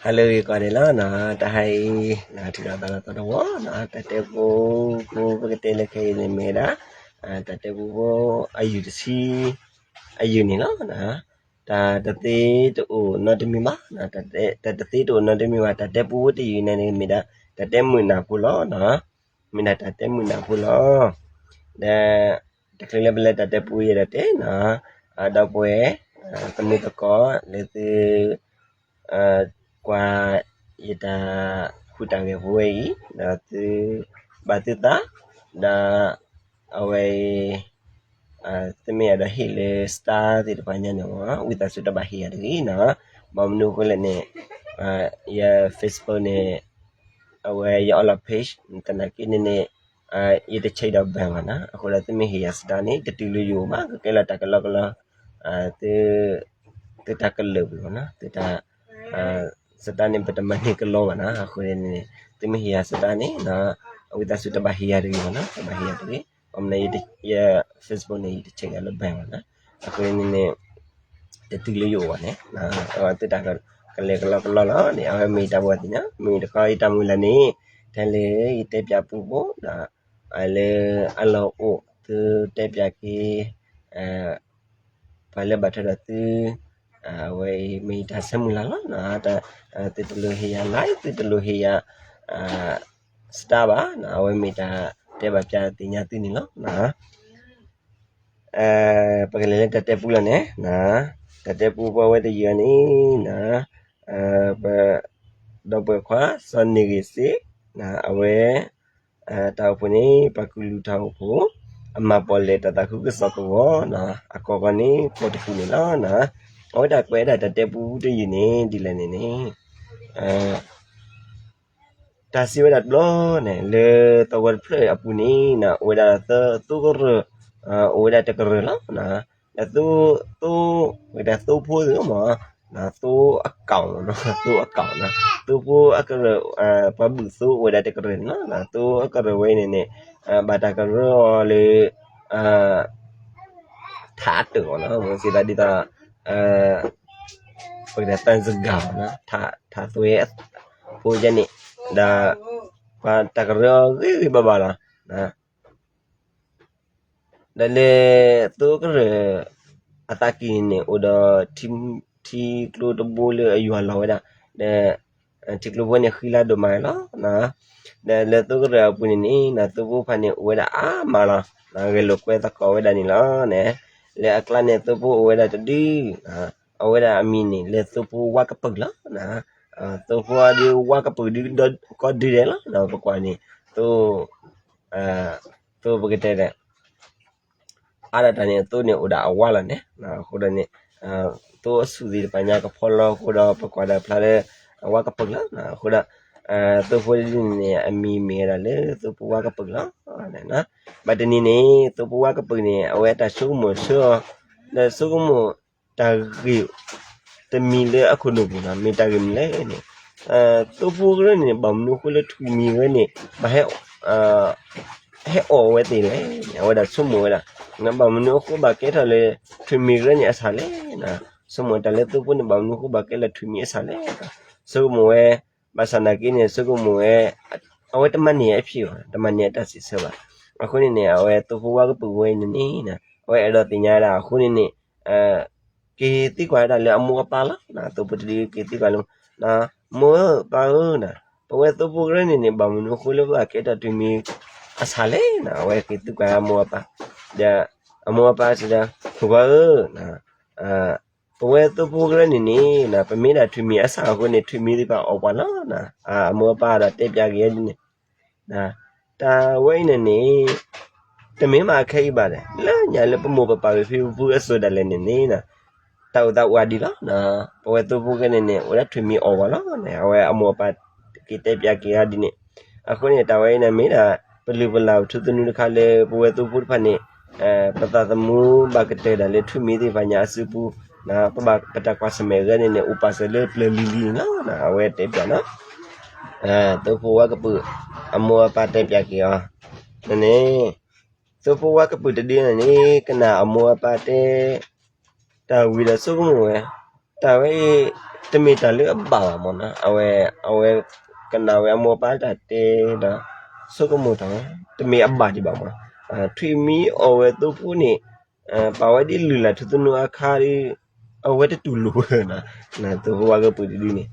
ဟါလၢအဂ့ၤကိးဂၤဒဲးလီၤနီၤ, တဟါအံၤ နထံၣ်လိာ်သးလီၤသီတဝီနီၤ, တၢ်တဲပူဖိပကတဲလၢခဲအံၤန့ၣ်မ့ၢ်ဝဲဒၣ် တၢ်တဲပူဖိအယုၢ်တဆံ အယုၢ်န့ၣ်လီၤ. တၢ်တသ့တအိၣ်နီတမံၤဘၣ်, တၢ်တသ့တအိၣ်နီတမံၤဘၣ်, တၢ်တဲပူဖိတယုၢ်န့ၣ်န့ၣ် မ့ၢ်ဒၣ်တၢ်တဲမုာ်နၢ်ဖိလီၤနီၤ, မ့ၢ်ဒၣ်တၢ်တဲမုာ်နၢ်ဖိလီၤ. ဒီး တချုးလၢပလဲၤတၢ်တဲပူယဲဒီးတဲနီၤ, ဒီပုၢ်ဝဲၢ် သမုသကိးလၢသု ကွၢ်ယတၢ်ဟူးတၢ်ဂဲၤဖိဝဲအံၤ ဒီးသု ဘၣ်သုသး ဒီး အဝဲအံၤ သုမ့ၢ်အဲၣ်ဒိးဟ့ၣ်လၢ star သ့ၣ်တဖၣ်ညါန့ၣ် ဝံသးစူၤတဘၣ်ဟ့ၣ်ယၤတဂ့ၤနီၤ, ဘၣ်မနုၤအဃိလဲၣ်န့ၣ် ယ Facebook န့ၣ် အဝဲယ online page သနာ်က့န့ၣ်န့ၣ် ယတ check ဒီး ban ဘၣ်နီၤ, အဃိဒီးသုမ့ၢ်ဟ့ၣ်ယၤ star န့ၣ် တတုၤလၢယအိၣ်ဘၣ်, ကကဲလီၤတၢ်ကလီကလီ သုတၢ်ကလုာ်ပူၤနီၤ, သုတၢ် star န့ၣ် ပတမၤန့ၢ်ကလီဘၣ်နီၤ, အဃိန့ၣ် သုမ့ၢ်ဟ့ၣ်ယၤ star န့ၣ် အဝံသးစူၤတဘၣ်ဟ့ၣ်ယၤတဂ့ၤဘၣ်နီၤ, တဘၣ်ဟ့ၣ်ယၤတဂ့ၤ, ဘၣ်မနုၤ ယ Facebook န့ၣ် ယတ check ယၤလၢ ban ဘၣ်နီၤ, အဃိန့ၣ်န့ၣ် တတုၤလၢယအိၣ်ဘၣ်န့ၣ် သုတၢ်ကလဲၤကလီကလီလီၤန့ၣ် အဝဲမ့ၢ်တၢ်ဘှီသ့ၣ်ညါ, မ့ၢ်တခီယတၢ်မုၢ်လၢ်န့ၣ် ထဲလၢယတဲပၠးပူဖိဒီး လၢအလီၢ်အိၣ် သုတဲပၠးက့ၤ ပှၤလၢဘၣ်ထွဲဒီးသု အဝဲအံၤမ့ၢ်ယတၢ်ဆၢမုၢ်လၢ်လီၤနီၤ, သုတလိၣ်ဟ့ၣ်ယၤ like သုတလိၣ်ဟ့ၣ်ယၤ star ဘၣ်, အဝဲမ့ၢ်တၢ်တဲဘၣ်ပၠးသ့ၣ်ညါသုန့ၣ်လီၤ. ပကလဲၤလၢတၢ်တဲပူလီၤန့ၣ်, တၢ်တဲပူဖိအဝဲတယုၢ်န့ၣ် ပ ဒီပုၢ်ဝဲၢ်ခွါ စီၤန့ၢ်ဂ့ၤစ့ အဝဲ တၢ်အိၣ်ဖှိၣ်န့ၣ် ပှၤကလုာ်တၢ်အိၣ်ဖှိၣ် အမၤပီၣ်လဲၣ်တၢ်သးခုကစီၣ်ကဝီၤ အကီၢ်ကီၢ်န့ၣ် ကီၢ်တပူၤန့ၣ်လီၤ. အဝဲဒၣ်ကွဲးဒၣ်တၢ်တဲပူတယုၢ်န့ၣ် ဒ်လဲၣ်န့ၣ်န့ၣ် တၢ်စံးဝဲဒၣ်တဘျီန့ၣ် လၢသဝီတဖျၢၣ်အပူၤန့ၣ် အိၣ်ဝဲဒၣ်သိကရၢၢ်, အိၣ်ဝဲဒၣ်တကရၢၢ်လီၤ. ဒီးသိ သိ ဝဲဒၣ်သိဖိသ့ၣ်မး, သိအကီၢ်မး, သိအကီၢ်, သိဖိအကရၢၢ်, ပှၤဘုၣ်သိအိၣ်ဝဲဒၣ်တကရၢၢ်န့ၣ်လီၤ. သိအကရၢၢ်ဝဲအံၤန့ၣ်န့ၣ် ဘၣ်တၢ်ကရၢအီၤလၢ ထးတၢၢ်အီၤနီၤ, မ့ၢ်စံးသးဒ်သိး ပကတဲသၢစဂၤအီၤနီၤ, ထးသွဲ ဖိယဲန့ၣ်, ဒီး ပှၤတၢ်ကရၢအီၤဂ့ၤဂ့ၤဘၣ်ဘၣ်လီၤ. ဒီးလၢသိကရၢၢ်အသးကံၢ်န့ၣ်န့ၣ် အိၣ်ဒီး ထံကျိတဘိလၢအယွၤလီၤဝဲဒၣ်, ဒီး ထံကျိဖိန့ၣ်ဃံလၤဒိၣ်မးလီၤ. ဒီးလၢသိကရၢၢ်အပူၤန့ၣ်န့ၣ် သိဖိတဖၣ်န့ၣ် အိၣ်ဝဲဒၣ်အါမးလီၤ. ဂဲၤလိာ်ကွဲသကိးဝဲဒၣ်န့ၣ်လီၤန့ၣ်, လၢအကျါန့ၣ် သိဖိအိၣ်ဝဲဒၣ်တဒု, အဝဲဒၣ်အမံၤန့ၣ် လၢသိဖိဝါကပၢၢ်လီၤ. သိဖိဒုးဝါကပၢၢ်ဒုးကီဒုးဒဲးလီၤ. ပကွၢ်န့ၣ် သိ သိပကတဲဒီး အါဒၣ်တၢ်န့ၣ် သိန့ၣ်အိၣ်ဒၣ်အဝါလီၤန့ၣ်, အဃိဒီးန့ၣ် သိအဆူၣ်သ့ၣ်တဖၣ်ညါကဖီလီၤအဃိဒီး ပကွၢ်ဒၣ်ဖျါလၢ အဝါကပၢၢ်လီၤ. အဃိဒီး သိဖိဒ်န့ၣ်န့ၣ် အမံၤမ့ၢ်ဝဲဒၣ်လၢသိဖိဝါကပၢၢ်လီၤ. ဘၣ်တနံၤန့ၣ် သိဖိဝါကပၢၢ်န့ၣ် အဝဲတၢ်ဆိကမိၣ်ဆၢအီၤ, ဒီးဆိကမိၣ်တၢ်ဂ့ၢ်တမံၤလၢအခိၣ်နူာ်ပူၤလီၤ. မ့ၢ်တၢ်ဂ့ၢ်မနုၤလဲၣ်န့ၣ်, သိဖိကရၢန့ၣ် ဘၣ်မနုၤအဃိလၢထွံၣ်မံၤဝဲန့ၣ် ဘၣ်ဟဲ ဟဲအီၣ်ဝဲသ့ၣ်လဲၣ်န့ၣ် အဝဲဒၣ်ဆိကမိၣ်ဝဲဒၣ်, ဘၣ်မနုၤအဃိဘၣ်ကဲထီၣ်လၢ ထွံၣ်မံၤကရၢန့ၣ်အဆၣ်လဲၣ်, ဆိကမိၣ်တၢ်လၢသိဖိန့ၣ် ဘၣ်မနုၤအဃိဘၣ်ကဲလၢထွံၣ်မံၤအဆၣ်လဲၣ်, ဆိကမိၣ်ဝဲ ဘၣ်ဆၣ်နာ်က့န့ၣ် ဆိကမိၣ်ဝဲ အဝဲတမၤန့ၢ်အဖံးအီၤ, တမၤန့ၢ်အတၢ်စံးဆၢဘၣ်. အဃိန့ၣ်န့ၣ် အဝဲသိဖိဝါကပၢၢ်ဝဲန့ၣ်န့ၣ် အဝဲအဲၣ်ဒိးသ့ၣ်ညါဝဲဒၣ်အဃိန့ၣ်န့ၣ် က့ၤသံကွၢ်ဝဲဒၣ်လၢအမိၢ်အပၢ်လီၤ. သိဖိတဒုက့ၤသံကွၢ်လၢ မိၢ်ဧၢပၢ်ဧၢ, ပဝဲသိဖိကရၢန့ၣ်န့ၣ် ဘၣ်မနုၤအဃိလၢပဘၣ်ကဲထီၣ်ထွံၣ်မံၤအဆၣ်လဲၣ်န့ၣ် အဝဲက့ၤသံကွၢ်အမိၢ်အပၢ်, ဒီး အမိၢ်အပၢ်စံးဒီး ဖိခွါဧၢ, ပဝဲသိဖိကရၢန့ၣ်န့ၣ် ပမ့ၢ်ဒၣ်ထွံၣ်မံၤအဆၣ်အဃိန့ၣ် ထွံၣ်မံၤသ့ၣ်တဖၣ်အီၣ်ပှၤလီၤ. အမိၢ်အပၢ်ဒီးတဲပၠးက့ၤဒ်န့ၣ် တၢ်ဝဲအံၤန့ၣ်န့ၣ် တမ့ၢ်မးအခဲအံၤဘၣ်ဒီး လၢညါလၢပမိၢ်ပပၢ်ဖံဖုအစိၤဒၣ်လဲာ်န့ၣ်န့ၣ် တၢ်အိၣ်သးအိၣ်ဒံးလီၤ. ပဝဲသိဖိကရၢန့ၣ်န့ၣ် အိၣ်ဒၣ်ထွံၣ်မံၤအီၣ်ပှၤလီၤန့ၣ် အဝဲအမိၢ်အပၢ်က့ၤတဲပၠးက့ၤအီၤဒ်န့ၣ်, အဃိန့ၣ် တၢ်ဝဲအံၤန့ၣ်မ့ၢ်ဒၣ် ပလုၢ်ပလၢ်ပထူသနူတခါလၢပဝဲသိဖိတဖၣ်န့ၣ် ပသးသမူဘၣ်ကတၢၢ်ဒၣ်လၢထွံၣ်မံၤသ့ၣ်တဖၣ်ညါအစုပူၤ, ပဘၣ်ပတၢ်ကွၢ်ဆၢၣ်မဲာ်အဂ့ၢ်န့ၣ်န့ၣ် အိၣ်ပာ်စၢၤလၢပျၢၤလံၤလံၤန့ၣ်လီၤ. အဝဲတဲပၠးနီၤ သိဖိဝါကပုာ် အမိၢ်အပၢ်တဲပၠးက့ၤအီၤ န့ၣ်န့ၣ် သိဖိဝါကပုာ်တဒုန့ၣ်န့ၣ် ကနၣ်အမိၢ်အပၢ်တဲ တၢ်ဝံၤဒီးဆိကမိၣ်ဝဲ တၢ်ဝဲအံၤ တမ့ၢ်တၢ်လၢအဘၣ်ဘၣ်မၢ်နီၤ, အဝဲ အဝဲကနၣ်ဝဲအမိၢ်အပၢ်တၢ်တဲဒီး ဆိကမိၣ်ထီၣ်ဝဲ တမ့ၢ်အဘၣ်ဒံးဘၣ်မၢ်. ထွံၣ်မံအီၣ်ဝဲသိဖိန့ၣ် ပာ်ဝဲဒ်လုၢ်လၢ်ထူသနူအခါဒီး အဝဲတတူၢ်လိာ်ဝဲနီၤ, သိဖိဝါကပုာ်တဒုန့ၣ်.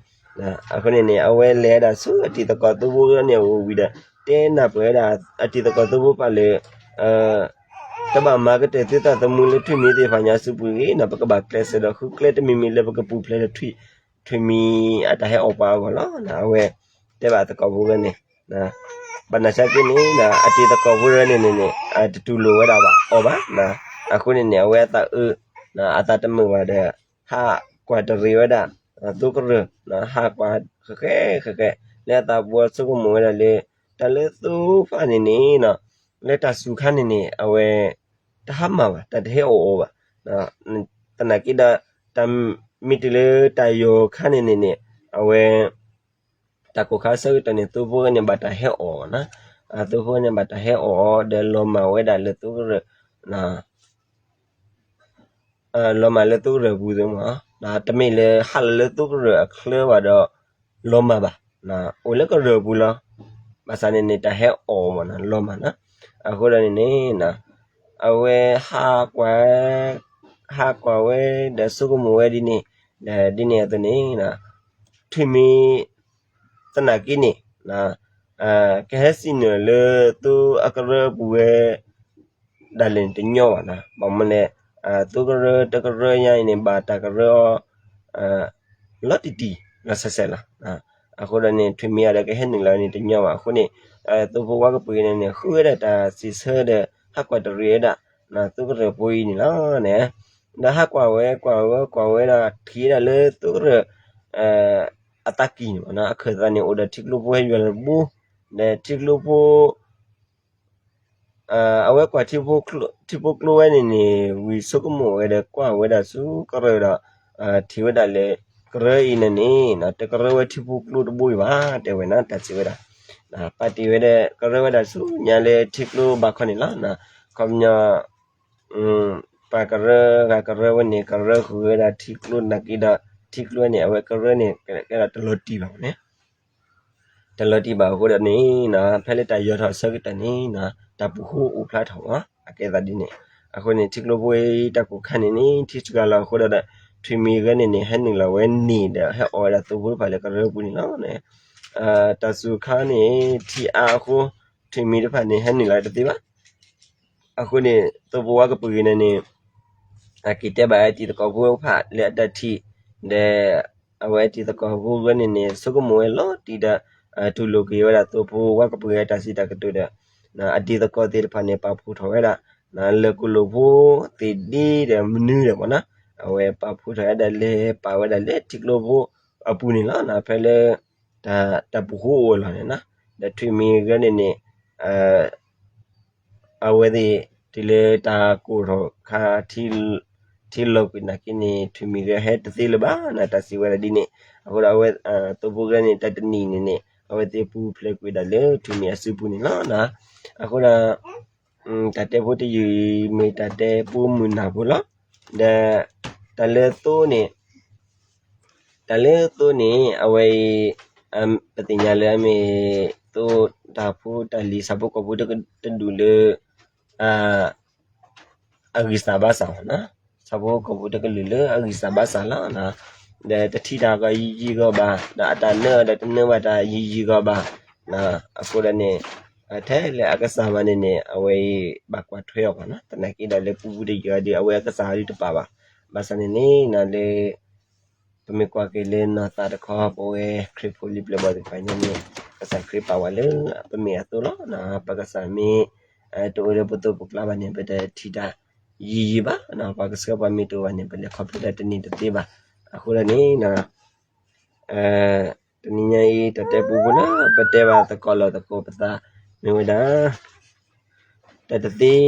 အဃိန့ၣ်န့ၣ် အဝဲလဲၤဝဲဒၣ်ဆူအတံၤသကိးသိဖိအဂီၢ်န့ၣ်အအိၣ်ဝံၤဒီး တဲနၢ်ပၢၢ်ဝဲဒၣ် အတံၤသကိးသိဖိပာ်လၢ တဘၣ်မၤကတၢၢ်သုသးသမူလၢထွံၣ်မံသ့ၣ်တဖၣ်ညါအစုပူၤတဂ့ၤနီၤ, ပကဘၣ်ကျဲးစၢးဒီးဃုကျဲတမံၤမံၤလၢပကပူၤဖျဲးဒီး ထွံၣ်မံအတၢ်ဟဲအီၣ်ပှၤအဂီၢ်လီၤ. အဝဲတဲဘၣ်အသကိးဖိဂၤန့ၣ် ဘၣ်နၢ်ဆါက့န့ၣ် အတံၤသကိးဖိဂၤန့ၣ်န့ၣ်န့ၣ် တတူၢ်လိာ်ဝဲဒၣ်ဘၣ်အီၤဘၣ်. အဃိန့ၣ်န့ၣ် အဝဲအသးအၢ အသးတမုာ်ဘၣ်ဒီး ဟးကွၢ်တရံးဝဲဒၣ် သိကရၢၢ် ဟးကွၢ်ဃဲးဃဲးဃဲးဃဲး လၢအသးပူၤဆိကမိၣ်ဝဲဒၣ်လၢ တၢ်လၢသိဖၣ်န့ၣ်န့ၣ် လၢတၢ်စူၤခါန့ၣ်န့ၣ် အဝဲ တဟါမၢ်ဘၣ်, တၢ်တဟဲအီၣ်အီၤဘၣ်. သနာ်က့ဒီး တၢ်မ့ၢ်တုၤလၢတၢ်ယီၤခါန့ၣ်န့ၣ်န့ၣ် အဝဲ တၢ်ကိၢ်ခါဆၢကတီၢ်န့ၣ် သိဖိဂၤန့ၣ်ဘၣ်တၢ်ဟဲအီၣ်နီၤ, သိဖိဂၤန့ၣ်ဘၣ်တၢ်ဟဲအီၣ်အီၤ ဒီးလီၤမၢ်ဝဲဒၣ်လၢသိကရၢၢ် လီၤမၢ်လၢသိကရၢၢ်ပူၤသ့မး, တမ့ၢ်လၢဟးလီၤလၢသိကရၢၢ်အချၢဘၣ်ဒီး လီၤမၢ်ဘၣ်, အိၣ်လၢကရၢၢ်ပူၤလီၤ. ဘၣ်ဆၣ်န့ၣ်န့ၣ် တၢ်ဟဲအီၣ်မးနီၤ လီၤမၢ်နီၤ. အဃိဒီးန့ၣ်န့ၣ် အဝဲ ဟးကွၢ်ဝဲဒီးဆိကမိၣ်ဝဲဒ်န့ၣ်, ဒီးဒ်န့ၣ်အသိးန့ၣ် ထွံၣ်မံ သနာ်က့န့ၣ် ကဟဲစံၣ်ညီၣ်လၢသိအကရၢပူၤဝဲ ဒၣ်လဲာ်န့ၣ်တညီဘၣ်နီၤ, ဘၣ်မနုၤလဲၣ် သိကရၢတကရၢညါအံၤန့ၣ် ဘၣ်တၢ်ကရၢအီၤ လီၤတံၢ်တံၢ်လီၤဆဲးဆဲးလီၤ. အဃိဒီးန့ၣ် ထွံၣ်မံအီၤဒီးကဟဲနုာ်လီၤန့ၣ်တညီဘၣ်. အဃိန့ၣ် သိဖိဝါကပှ့ၤန့ၣ်န့ၣ် ဃုဝဲဒၣ်တၢ်စံးဆၢဒီး ဟးကွၢ်တရံးဝဲဒၣ် သိကရၢၢ်ဖိအံၤန့ၣ်လီၤန့ၣ်, ဒီးဟးကွၢ်ဝဲကွၢ်ဝဲကွၢ်ဝဲဒီး ထံၣ်ဝဲဒၣ်လၢသိကရၢၢ် အသးကံၢ်န့ၣ်မးနီၤ, အခၢၣ်သးန့ၣ်အိၣ်ဒီးထံကျိဖိဟဲယွၤလၢတဘိ, ဒီးထံကျိဖိ အဝဲကွၢ်ထံဖိကျိဝဲန့ၣ်န့ၣ် ဝံၤဆိကမိၣ်ဝဲဒီးကွၢ်ဝဲဒၣ်ဆူကရၢၢ်ဒီး ထံၣ်ဝဲဒၣ်လၢ ကရၢၢ်အံၤန့ၣ်န့ၣ် တကရၢၢ်ဝဲထံဖိကျိတဘိအံၤဘၣ် တဲဝဲနီၤ, တၢ်စံးဝဲဒၣ် ပာ်တ့ၢ်ဝဲဒီးကရၢၢ်ဝဲဒၣ်ဆူညါလၢထံကျိဘၣ်ခီန့ၣ်လီၤ. ခီပညီ ပှၤကရၢၢ်ဂၤကရၢၢ်ဝဲန့ၣ် ကရၢၢ်ဃုာ်ဝဲဒၣ်ထံကျိနာ်က့ဒီး ထံကျိန့ၣ် အဝဲကရၢၢ်န့ၣ် ကဲဒီးတလီၤတံၢ်ဘၣ်န့ၣ် တလီၤတံၢ်ဘၣ်အဃိဒီးန့ၣ် ဖဲလၢတၢ်ယီၤထီၣ်အဆၢကတီၢ်န့ၣ် တၢ်ပူၤဃိအိၣ်ဖျါထီၣ်အီၤ အကဲသးဒ်န့ၣ်. အဃိန့ၣ် ထံကျိဖိအံၤတၢ်ကိၢ်ခါန့ၣ်န့ၣ် ထံစှၤလီၤအဃိဒီး ထွံၣ်မံဂၤန့ၣ်န့ၣ် ဟဲနုာ်လီၤဝဲန့ၣ်ဒီး ဟဲအီၣ်ဝဲဒၣ်သိဖိတဖၣ်လၢကရၢၢ်ပူၤန့ၣ်လီၤ. တၢ်စူၤခါန့ၣ် ထံအါအဃိ ထွံၣ်မံတဖၣ်န့ၣ် ဟဲနုာ်လီၤတသ့ဘၣ်. အဃိန့ၣ် သိဖိဝါကပှ့ၤဂ့ၤန့ၣ်န့ၣ် အက့ၤတဲဘၣ်အတံၤသကိးဖိတဖၣ်လၢအတၢ်ထံၣ် ဒီး အဝဲအတံၤသကိးဖိဂၤန့ၣ်န့ၣ် ဆိကမိၣ်ဝဲလီၤတံၢ်ဒီး တူၢ်လိာ်က့ၤဝဲဒၣ်သိဖိဝါကပှ့ၤအတၢ်စံးတၢ်ကတိၤဒီး အတံၤသကိးသ့ၣ်တဖၣ်န့ၣ် ပာ်ဖှိၣ်ထီၣ်ဝဲဒၣ် လၢၢ်ကလိာ်ဖိသ့ၣ်ဒ့ဒီးမနုၤဒီးမ့ၢ်နီၤ အဝဲပာ်ဖှိၣ်ထီၣ်ဝဲဒၣ်လၢပာ်ဝဲဒၣ်လၢထံကျိဖိအပူၤန့ၣ်လီၤ. ဖဲလၢ တၢ်ပူၤဃိအိၣ်လီၤန့ၣ်နီၤ ဒီးထွံၣ်မံဂၤန့ၣ်န့ၣ် အဝဲသ့ၣ် တုၤလၢတၢ်ကိၢ်ထီၣ်ခါ ထံလီၤကွံာ်နာ်က့န့ၣ် ထွံၣ်မံဂၤဟဲတသ့လၢၤဘၣ်နီၤ တၢ်စံးဝဲဒၣ်ဒ်န့ၣ်. အဃိဒီးအဝဲ သိဖိဂၤန့ၣ် တၢ်တနံၤန့ၣ်န့ၣ် အဝဲသ့ၣ်ပူၤဖျဲးကွံာ်ဒၣ်လၢထွံၣ်မံအစုပူၤန့ၣ်လီၤ. အဃိဒီး တၢ်တဲဖိတယုၢ်အံၤ မ့ၢ်တၢ်တဲဖိမုၢ်နၤဖိလီၤ. ဒီး တၢ်လၢသိန့ၣ် တၢ်လၢသိန့ၣ် အဝဲအံၤ ပသ့ၣ်ညါလၢအမ့ၢ် သိတၢ်ဖိတၢ်လံၤ ဆၣ်ဖိကီၢ်ဖိတဒူၣ်လၢ အဂံၢ်စၢ်ဘါစၢ်လီၤ. ဆၣ်ဖိကီၢ်ဖိတကလုာ်လၢအဂံၢ်စၢ်ဘါစၢ်လီၤ. ဒီးတထံၣ်တၢ်ဂီၤယံာ်ယံာ်ဂီၤဘၣ်, ဒီးအတၢ်နၢအီၤဒီးတနၢဘၣ်တၢ်ယံာ်ယံာ်ဂီၤဘၣ်. အဃိဒီးန့ၣ် ထဲလၢအကစၢ်မၤန့ၣ်န့ၣ် အဝဲအံၤဘၣ်ကွၢ်ထွဲအီၤဘၣ်နီၤ. သနာ်က့ဒီးလၢပူၤပူၤတယုၢ်အံၤဒီး အဝဲအကစၢ်အံၤတပာ်ဘၣ်. ဘၣ်ဆၣ်န့ၣ်န့ၣ် လၢ ပမ့ၢ်ကွၢ်က့ၤလၢနီၢ်သးတခီ ပဝဲခရံာ်ဖိလံၤပျဲၢ်ဘီၣ်သ့ၣ်တဖၣ်ညါန့ၣ် ကစၢ်ခရံာ်ပာ်ဝဲလၢ ပမ့ၢ်အသိလီၤ. ပကစၢ်မ့ၢ် တအိၣ်လၢပသိးပကျါဘၣ်န့ၣ် ပတထံၣ်တၢ်ယံာ်ယံာ်ဘၣ်. ပှၤကဆှၢပှၤမ့ၢ်တအိၣ်ဘၣ်န့ၣ် ပလဲၤခီဖျိတၢ်တန့ၢ်တသ့ဘၣ်. အဃိဒီးန့ၣ် တနံၤညါအံၤ တၢ်တဲပူဖိလၢ ပတဲဘၣ်သကိးလီၤသကိးပသး မ့ၢ်ဝဲဒၣ် တၢ်တသ့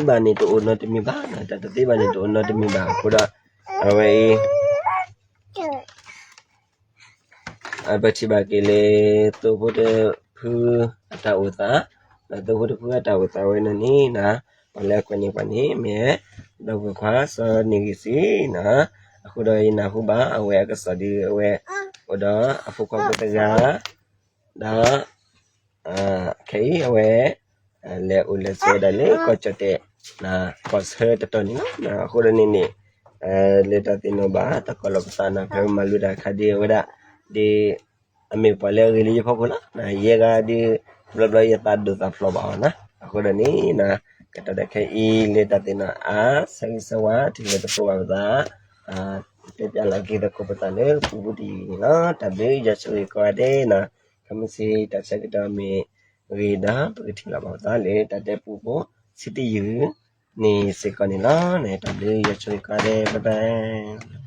ဘၣ်န့ၣ်တအိၣ်နီတမံၤဘၣ်, တၢ်တသ့ဘၣ်န့ၣ်တအိၣ်နီတမံၤဘၣ်. အဃိဒီး အဝဲအံၤ ပထံၣ်ဘၣ်က့ၤလၢ သိဖိတဖုအတၢ်အိၣ်သး, ဒီးသိဖိတဖုအတၢ်အိၣ်သးဝဲန့ၣ်န့ၣ် ပှၤလၢအကွၢ်န့ၣ်ပှၤန့ၣ် မ့ၢ် ဒီပုၢ်ဝဲၢ်ခွါစီၤန့ၢ်ဂံၢ်စံနီၤ, အဃိဒီးယနၢ်ဟူဘၣ် အဝဲအကစီၣ်ဒုးအဝဲ အိၣ်ဒီးအဖိခွါဖိတဂၤ ဒီး ခဲအံၤအဝဲ လဲၤအိၣ်လဲၤဆိးဝဲဒၣ်လၢကီၢ်ကၠီၣ်တဲာ် ကီၢ်ဆၢတတီၤန့ၣ်လီၤ. အဃိဒီးန့ၣ်န့ၣ် လၢတၢ်သ့ၣ်နီၣ်ဘၣ် တၢ်ကီလီၤပသးန့ၣ် ဖဲမၤလိတၢ်အခါဒ်အဝဲဒၣ် ဒ် အမ့ၢ်ပှၤလၢအဂ့ၤလၢယဖီခိၣ်လီၤ. ယဲဂၤဒုး ဘျီဘျီယသးဒိၣ်သးဖျိးဘၣ်အီၤနီၤ. အဃိဒီးန့ၣ် ကတီၢ်ဒၣ်ခဲအံၤလၢတၢ်သ့ၣ်နီၣ်အါ ဆၢဂ့ၤဆၢဝါ ထံၣ်လိာ်သကိးဘၣ်ပသး တဲပၠးလီၤက့ၤသကိးပသးလၢပူဖိတယုၢ်န့ၣ်လီၤ. တၢ်ဘျုးယွၤဆိၣ်ဂ့ၤကိးဂၤဒဲးနီၤ. ခဲမုၢ်ဆ့ၣ်တၢ်ဆၢကတီၢ်မ့ၢ်ဂ့ၤဒီး ပကထံၣ်လိာ်ဘၣ်ပသးလၢတၢ်တဲပူဖိဆံးတယုၢ်န့ၣ်စ့ၢ်ကီးန့ၣ်လီၤ. တၢ်ဘျုးယွၤဆိၣ်ဂ့ၤကိးဂၤဒဲး bye bye.